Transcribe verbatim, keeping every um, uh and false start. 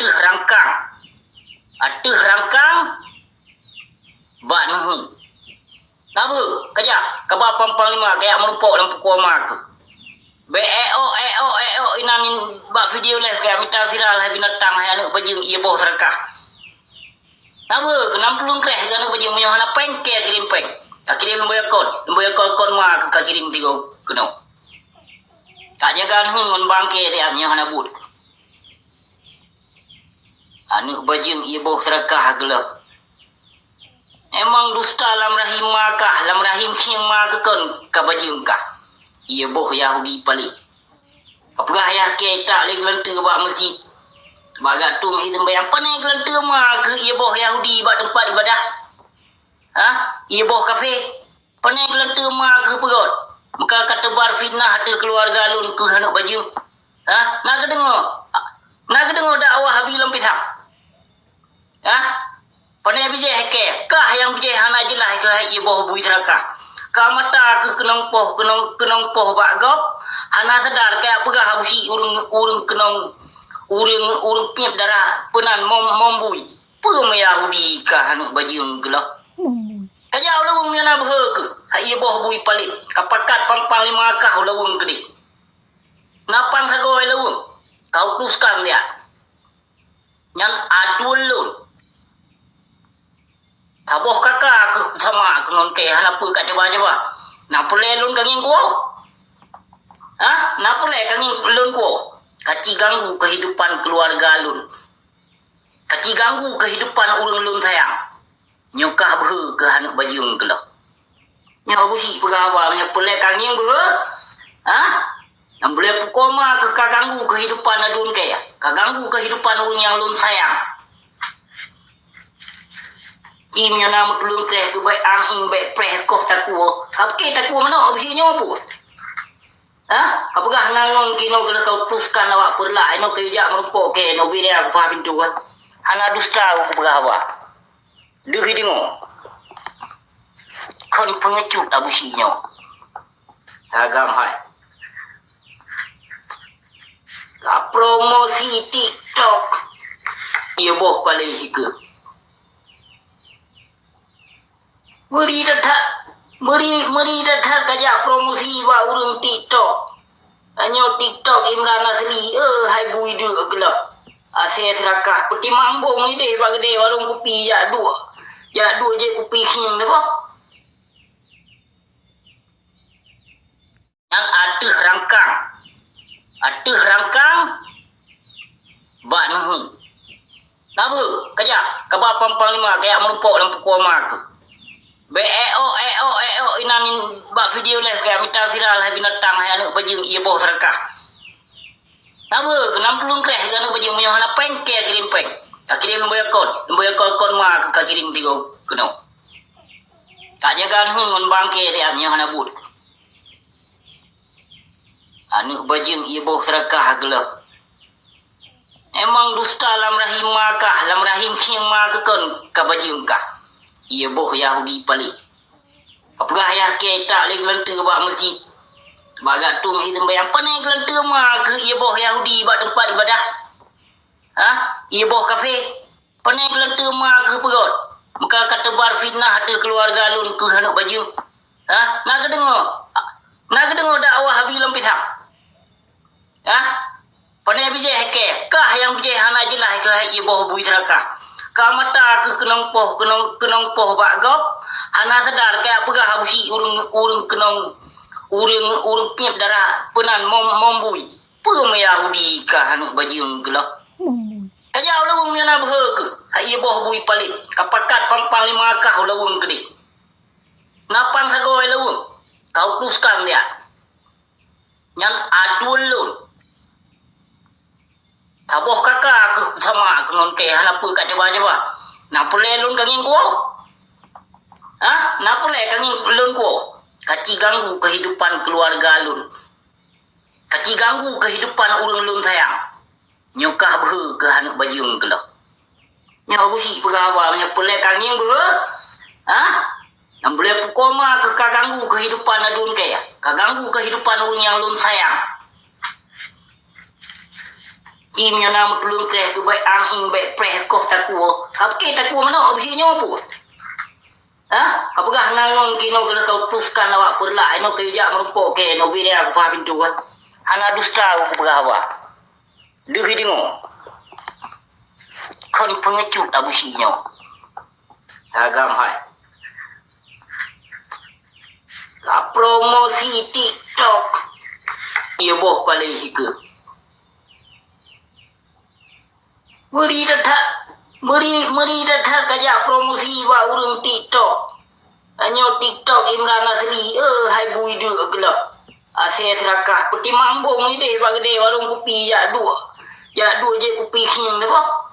ateueh rangkang. Ateueh rangkang bak neuheun. Na beuh, kajak, kaba pang-panglima, kajak meurumpok lam pukoe ma keuh. Bèk èok, èok, èok inan bak video lé, kajak mita viral hai binatang, hai aneuk bajeueng, ié boh seurakah. Na beuh, keunan peuleueng kréh keu aneuk bajeueng, meunyoe hana péng, keu kirém péng. Ka kirém lemboe akon, lemboe akon-akon ma keuh ka kirém tigoe keunoe. Ka jaga neuheun ngon bangke tiep meunyoe hana buet. Aneuk bajeueng ié boh seurakah geulop. Memang dusta lam rahim ma kah, lam rahim khieng ma keuh kon ka bajeueng kah. Ié boh Yahudi paléh. Ka peugah yah kèe tak lé geulanteue bak meuseujid. Bak gak tueng i teumbayang, pane geulanteue ma keuh ié boh Yahudi bak teumpat ibadah? Hah? Ié boh kafé? Pane geulanteue ma keuh peugöt? Meuka ka teubar fitnah ateueh keuluwarga lôn keuh aneuk bajeueng. Hah? Na geudeungoe? Na geudeungoe dakwah Abi lam pisang? Hah? Pane bijéh kèe? Kah nyang bijéh hana jeulaih keuh hai ié boh bui seurakah. Ka mata keuh keunong poh, keunong, keunong poh bak gob, hana sadar kajak peugah Abusyik ureueng, ureueng keunong, ureueng, ureueng piep darah peunan mom, mom bui. Peue meuYahudi kah aneuk bajeueng geulop? Kajak u laweueng meunyoe na beuhe keuh, hai ié boh bui paléh, ka pakat pang-panglima kah u laweueng keudeh. Na pang sagoe laweueng, ka utuskan siat. Nyan aduen lôn. Saboh kaka keuh sama keuh ngon kèe, hana peue ka cuba-cuba. Na peureulèe lôn ka ngieng kuwoe? Hah? Na peureulèe ka ngieng lôn kuwoe? Ka ci ganggu keuhidupan keuluwarga lôn. Ka ci ganggu keuhidupan ureueng lôn sayang. Nyoe kah beuhe keuh aneuk bajeueng geulop. Nyoe Abusyik peugah haba, nyoe peureulèe ka ngieng beuhe? Hah? Nyang peureulèe pukoe ma keuh ka ganggu keuhidupan aduen kèe, ka ganggu keuhidupan ureueng nyang lôn sayang. Ci meunyoe na meutulông preh keuh bèk ang-ing, bèk preh koh takue. Ka pike takue manok Abusyik nyoe peue? Hah? Ka peugah na ngon kinoe keuh ka utuskan awak peureulak, inoe keu jak meurumpok kèe, inoe wiria kupah pintoe. Hana dusta kupeugah haba. Deuh ideungoe. Kon peungecut Abusyik nyoe. Agam hai. Ka promosi TikTok. Ié boh paléh keuh. Meuri that-that, meuri, meuri that-that kajak promosi bak ureueng TikTok. Tanyoe TikTok Imran Asli, eh, hai bui deuk geulop. Asèe seurakah, peutimang bông idéh bak keudè warông kupi jak duek. Jak duek jép kupi khieng teuh boh. Nyan ateueh rangkang. Ateueh rangkang bak neuheun. Na beuh, kajak, kaba pang-panglima, kajak meurumpok lam pukoe ma keuh. Bèk èok, èok, èok inan bak video lé, kajak mita viral hai binatang, hai aneuk bajeueng ié boh seurakah. Na beuh, keunan peuleueng kréh keu aneuk bajeueng, meunyoe hana péng, kèe kirém péng. Ka kirém lemboe akon, lemboe akon-akon ma keuh ka kirém tigoe keunoe. Ka jaga neuheun ngon bangke tiep meunyoe hana buet. Aneuk bajeueng ié boh seurakah geulop. Memang dusta lam rahim ma kah, lam rahim khieng ma keuh kon ka bajeueng kah. Ié boh Yahudi paléh. Ka peugah yah kèe tak lé geulanteue bak meuseujid. Bak gak tueng i teumbayang, pane geulanteue ma keuh ié boh Yahudi bak teumpat ibadah? Hah? Ié boh kafé? Pane geulanteue ma keuh peugöt? Meuka ka teubar fitnah ateueh keuluwarga lôn keuh aneuk bajeueng. Hah? Na geudeungoe? Na geudeungoe dakwah Abi lam pisang? Hah? Pane bijéh kèe? Kah nyang bijéh hana jeulaih keuh hai ié boh bui seurakah. Ka mata keuh keunong poh, keunong, keunong poh bak gob, hana sadar kajak peugah Abusyik ureueng, ureueng keunong, ureueng, ureueng piep darah peunan mom, mom bui. Peue meuYahudi kah aneuk bajeueng geulop? Kajak u laweueng meunyoe na beuhe keuh, hai ié boh bui paléh, ka pakat pang-panglima kah u laweueng keudeh. Na pang sagoe laweueng, ka utuskan siat. Nyan aduen lôn. Saboh kaka keuh sama keuh ngon kèe, hana peue ka cuba-cuba. Na peureulèe lôn ka ngieng kuwoe? Hah? Na peureulèe ka ngieng lôn kuwoe? Ka ci ganggu keuhidupan keuluwarga lôn. Ka ci ganggu keuhidupan ureueng lôn sayang. Nyoe kah beuhe keuh aneuk bajeueng geulop. Nyoe Abusyik peugah haba, nyoe peureulèe ka ngieng beuhe? Hah? Nyang peureulèe pukoe ma keuh ka ganggu keuhidupan aduen kèe, ka ganggu keuhidupan ureueng nyang lôn sayang. Ci meunyoe na meutuleueng preh keuh bèk ang-ing bèk preh koh takue. Ka pike takue manok beusi nyoe pun. Hah? Ka peugah na ngon kinoe keuneuk ka utuskan awak Peureulak inoe keu jak meurumpok keu inoe wiria kupah pintoe kan. Hana dusta ku peugah awak. Deuh deungoe. Kon peungecut Abusyik nyoe. Agam hai. Ka promosi TikTok. Ié boh paleng hikeue. Meuri that-that, meuri, meuri that-that ka jak promosi bak ureueng TikTok. Tanyoe TikTok Imran Asli, eh, hai bui deuk geulok. Asai seurakah, peutimang bong ideh bak keudè warong kupi jak duek. Jak duek jép kupi khieng teuh boh.